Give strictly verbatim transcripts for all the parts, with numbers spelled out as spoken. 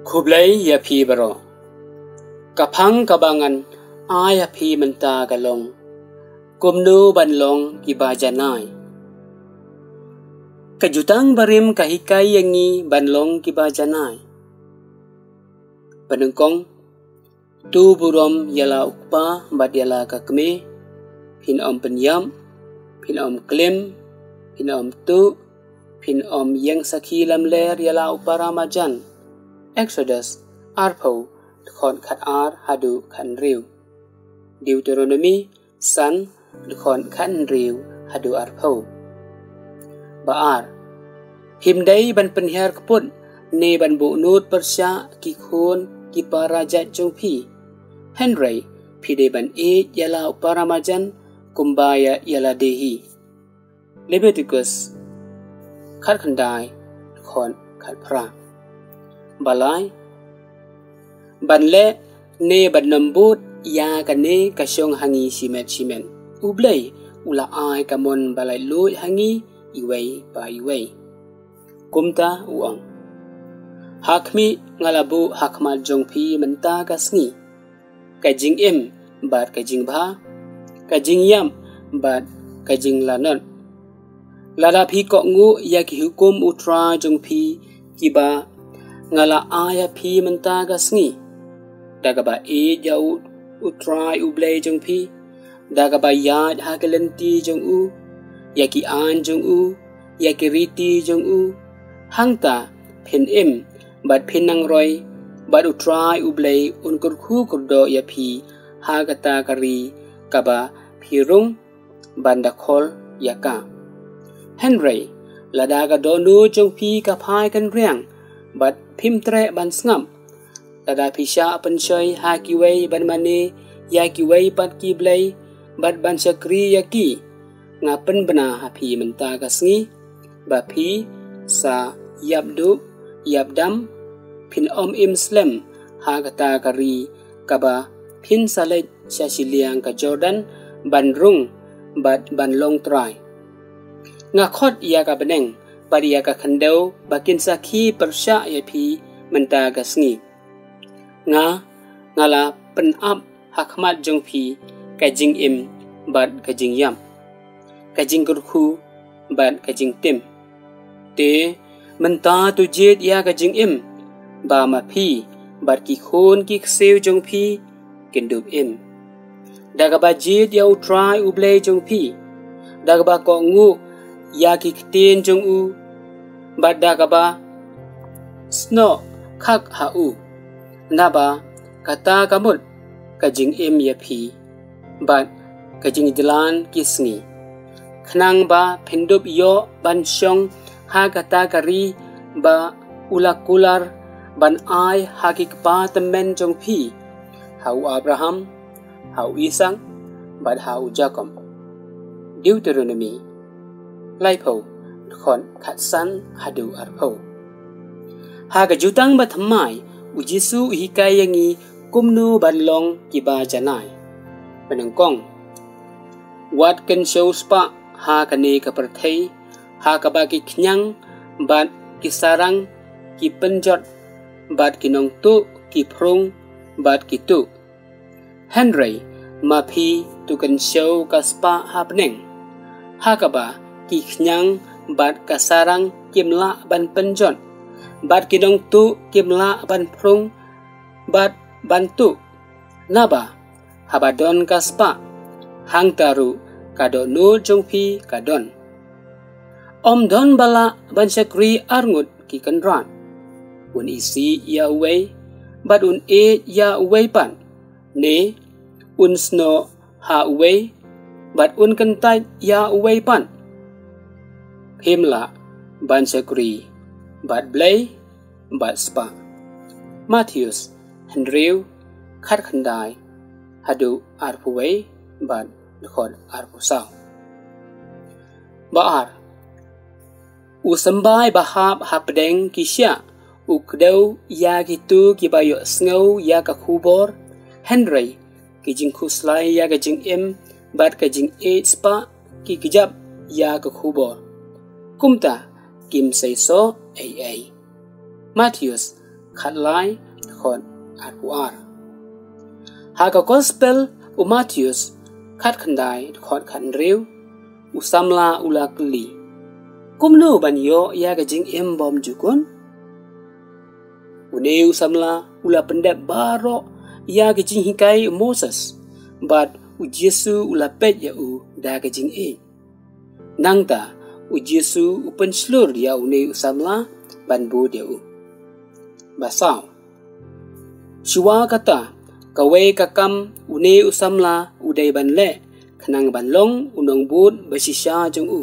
Khublei ïa phi baroh. Ka phang kaba ngan ai ha phi mynta ka long: Kumno ban long kiba janai. Ka Jutang Barim ka hikai ïa ngi ban long kiba janai. Banyngkong, to burom ïa la u kpa bad ïa la ka kmie. Phin ym pynïap, phin ym klim, phin ym tuh, phin ym ïeng sakhi lamler ïa la u para marjan. Exodus arphew, dkhot khatar haduh khathynriew. Deuteronomi san, dkhot khathynriew haduh arphew. Ba ar, phim dei ban pynhiar kput ne ban buhnud pyrshah ki khun ki para jait jong phi. Hynrei phi dei ban ïeit ïa la u para marjan kumba ïa, ïa lade hi. Leviticus khatkhyndai, dkhot khatphra. Ba lai, ban leh ne ban ym bud ïa kane ka shong ha ngi shimet shimet. U Blei u la ai ka mon ba laitluid ha ngi iwei pa iwei. Kumta u ong: Ha khmih, nga la buh ha khmat jong phi mynta ka sngi ka jingim bad ka jingbha, ka jingïap bad ka jinglanot, lada phi kohnguh ïa ki hukum U Trai jong phi kiba nga la ai ha phi mynta ka sngi, da kaba ïeit ïa U, U Trai U Blei jong phi, da kaba ïaid ha ki lynti jong u, ïa ki aiñ jong u, ïa ki riti jong u. Hangta phin im bad phin nang roi, bad U Trai U Blei un kyrkhu kyrdoh ïa phi ha kata ka ri kaba phi rung ban da khol ïa ka. Hynrei lada ka dohnud jong phi ka phai kynriang bad phim treh ban sngap, lada phi shah pynshoi ha kiwei ban mane ïa kiwei pat ki blei bad ban shakri ïa ki, nga pynbna ha phi mynta ka sngi ba phi sa ïap duh ïap dam, phin ym im slem ha kata ka ri kaba phin sa leit sha shiliang ka Jordan ban rung bad ban long trai. Nga khot ïa ka bneng bad ïa ka khyndew ba kin sakhi pyrshah ïa phi mynta ka sngi. Nga, nga la pynap ha khmat jong phi ka jingim bad ka jingïap, ka jingkyrkhu bad ka jingtim. Te mynta to jied ïa ka jingim, ba ma phi bad ki khun ki ksiew jong phi kin dup im, da kaba jied ïa U Trai U Blei jong phi, da kaba kohnguh ïa ki ktien jong u, bad da kaba snoh khak ha u. Naba kata ka mut ka jingim ïa phi bad ka jingjlan ki sngi, khnang ba phin dup ïoh ban shong ha kata ka ri ba u la kular ban ai ha ki kpa tymmen jong phi, ha u Abraham, ha u Isak bad ha u Jakob. Deuteronomi laiphew, dkhot khatsan haduh arphew. Ha ka Jutang Bathymmai, U Jisu u hikai ïa ngi kumno ban long kiba janai. Banyngkong, wat kynshew spah ha kane ka pyrthei, ha kaba ki khñiang bad ki sarang ki pynjot, bad ki nongtuh ki phrung bad ki tuh. Hynrei ma phi, to kynshew ka spah ha bneng, ha kaba ki khñiang bad ka sarang kim lah ban pynjot, bad ki nongtuh kim lah ban phrung bad ban tuh. Naba haba don ka spah, hangta ruh ka dohnud jong phi ka don. Ym don ba lah ban shakri arngut ki kynrad. Un isih ïa uwei bad un ïeit ïa uwei pat, ne un snoh ha uwei bad un kyntait ïa uwei pat. Phim lah ban shakri bad Blei bad spah. Mathaios hynriew, khatkhyndai haduh arphew wei bad dkhot arphew saw. Ba ar, u symbai ba hap hapdeng ki shiah u kdew ïa kito kiba ïohsngew ïa ka khubor, hynrei ki jingkhuslai ïa ka jingim bad ka jingïeit spah ki kjap ïa ka khubor, kumta kim seisoh ei ei. Mathaios khatlai dkhot arphew ar. Ha ka Gospel u Mathaios khatkhyndai dkhot khathynriew, u samla u la kylli, kumno ban ïoh ïa ka jingim bymjukut? Une u samla u la pyndep baroh ïa ka jinghikai u Moses, bad u Jisu u la peit ïa u da ka jingïeit. Nangta u Jisu u pynshlur ïa une u samla ban bud ïa u. Ba saw. Shuwa kata, kawei ka kam une u samla u dei ban leh, khnang ban long u nongbud ba shisha jong u.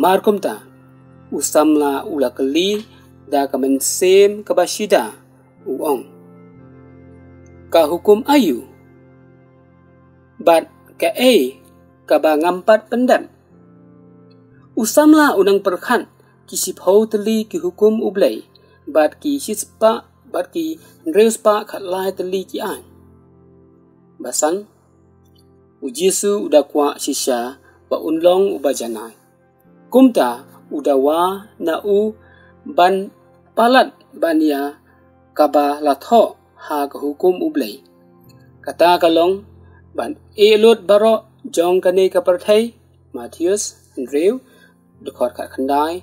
Mar kumta, u samla u la kylli da ka mynsiem kaba shida, u ong, ka hukum aïu? Bad kaei kaba ngam pat pyndep? U samla u nang pyrkhat ki shiphew tylli ki hukum u Blei, bad ki shispah, bad ki hynriew spah khatlai tylli ki aiñ. Ba san, u Jisu u da kwah shisha ba un long uba janai. Kumta u dawa na u ban palat ban ïa kaba la thoh ha ka hukum u Blei. Kata ka long ban ïeh lut baroh jong kane ka pyrthei, Mathaios hynriew, dkhot khatkhyndai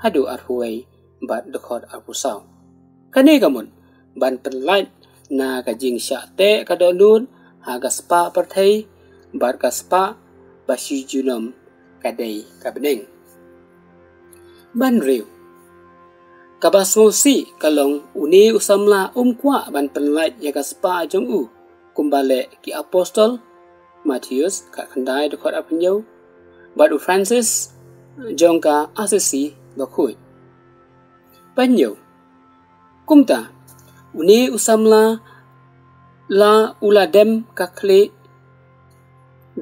haduh arphew wei bad dkhot arphew saw. Kane ka mut ban pynlait na ka jingshah teh ka dohnud ha ka spah pyrthei bad ka spah ba shi junom ka dei ka bneng. Ba hynriew. Kaba sngewsih ka long une u samla um kwah ban pynlait ïa ka spah jong u kumba leh ki apostol, Mathaios khatkhyndai dkhot arphew hynñiew, bad u Francis jong ka Assisi bakhuid. Ba hynñiew. Kumta, une u samla la u la dem ka khlieh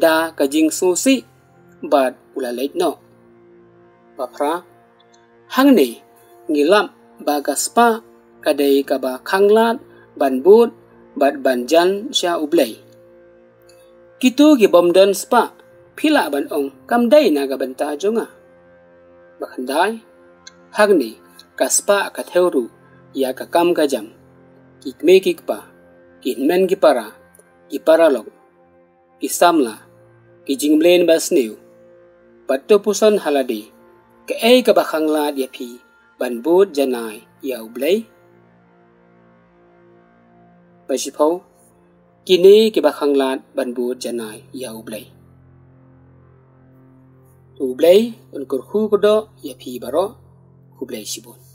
da ka jingsngewsih bad u la leit noh. Ba phra. Hangne ngi lap ba ka spah ka dei kaba khanglad ban bud bad ban jan sha u Blei. Kito ki bym don spah, phi lah ban ong kam dei na ka bynta jong nga. Ba khyndai. Hangne ka spah ka thew ruh ïa ka kam ka jam, ki kmie ki kpa, ki hynmen ki para, ki paralok, ki samla, ki jingmlien basniew. Bad to puson ha lade, kaei kaba khanglad ïa phi ban bud janai ïa u Blei? Ba shiphew. Kine kiba khanglad ban bud janai ïa u Blei. U Blei un kyrkhu kyrdoh ïa phi baroh. Khublei shibun.